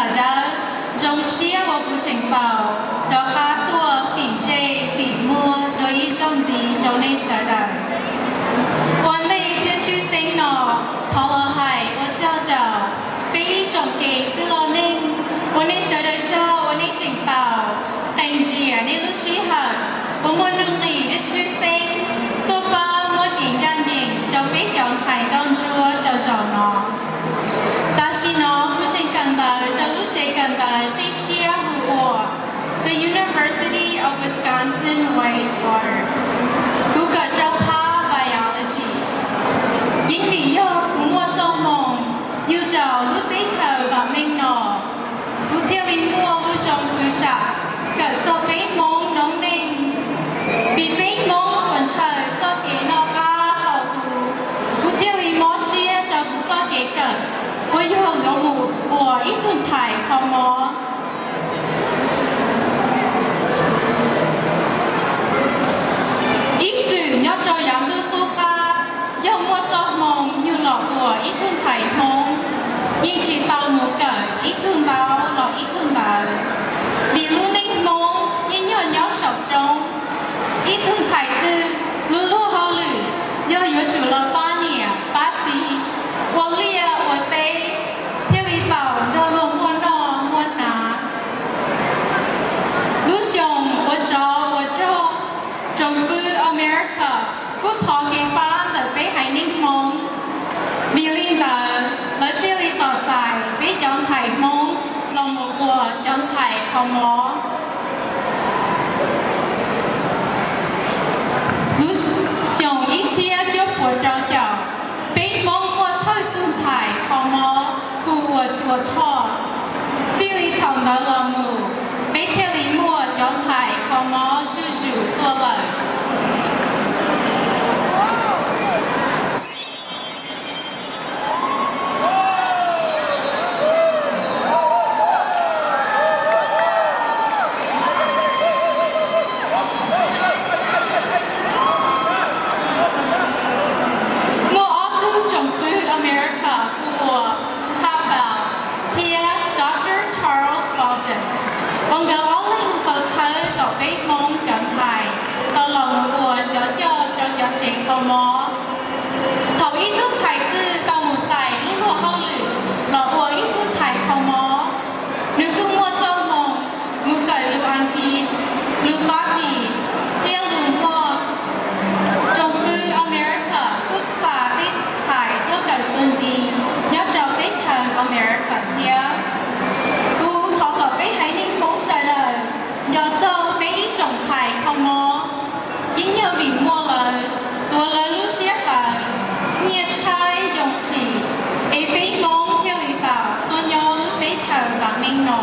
Sawv daws, zoo siab uas kuv tseem tau rov qab tuaj fim ntsej fim muag dua ib zaug ntxiv rau nej sawv daws. Ua ntej thiab tshwj xeeb no, thov los hais ua tsaug rau peb ib tsoom kev twb los neeg uas nej sawv daws tsaug uas nej tseem tau qee ntsis nej lub sij hawm uas muaj nuj nqis thiab tshwj xeeb tuaj pab muab kev ncaj ncees rau peb cov ntxhais nkauj ntsuab rau zaum no. Tam sim no kuv tseem kawm ntawv rau lub tsev kawm ntawv qib siab hu ua The University of Wisconsin Whitewater. Kuv kawm rau phab Biology. Yeej vim yog kuv muaj txoj hmoo yug rau lub teb chaws vam meej no, kuv thiaj li muaj lub zoo pw tsam kawm txog peb Hmoob noob neej. Vim peb Hmoob txhua ntshaw txoj kev noj qab haus huv, kuv thiaj li mob siab rau kuv txoj kev kawm uas yog yuav mus ua ib tug ntxhais kho mob. Ib txwm nyob rau yav ntuj qub qab, yog muaj txoj hmoo yug los ua ib tug ntxhais Hmoob, yeej tsis tau mus kawm ib tug ntaub los ib tug ntawv, vim lub neej Hmoob yeej yog nyob saum roob. Ib tug ntxhais twg lub luag hauj lwm yog yuav tsum los pab niam pab txiv ua liaj ua teb thiaj li tau nrog luag muaj noj muaj hnav. Lub xyoo ua tsov ua rog, tsoom pw America kuj thov kev pab ntawm peb haiv neeg Hmoob. Vim li ntawd lawv thiaj li tos txais peb cov ntxhais Hmoob los mus ua cov ntxhais kho mob. Lub xyoo ib txhiab cuaj puas rau caum, peb Hmoob muaj thawj tug ntxhais kho mob hu ua Cua Thoj. Txij li thaum ntawd los mus, peb thiaj li muaj cov ntxhais kho mob zuj zus tuaj lawm. Muaj ob tug tsoom pw America hu ua Pop Out thiab Doctor Charles Walden, uas nkawd ob leeg tau txhawb kom peb Hmoob cov ntxhais tau los mus ua cov coj rau cov tsev kho mob. Thaum ib tug ntxhais twg tau mus txais lub luag hauj lwm los ua ib tug ntxhais kho mob, nws kuj muaj txoj hmoo mus kawm lus Askiv, lus Fabkis thiab lus Hmoob. Tsoom pw America kuj xa tej ntxhais tuaj kawm txuas ntxiv nyob rau teb chaws America thiab. Kuv thov kom peb haiv neeg Hmoob sawv daws nco txog peb ib tsoom ntxhais kho mob. Yeej yog vim muaj lawv tuav lawv lub siab tawv, nyiaj tshaib yoo phim, es peb Hmoob thiaj li tau tuaj nyob lub teb chaws vam meej no.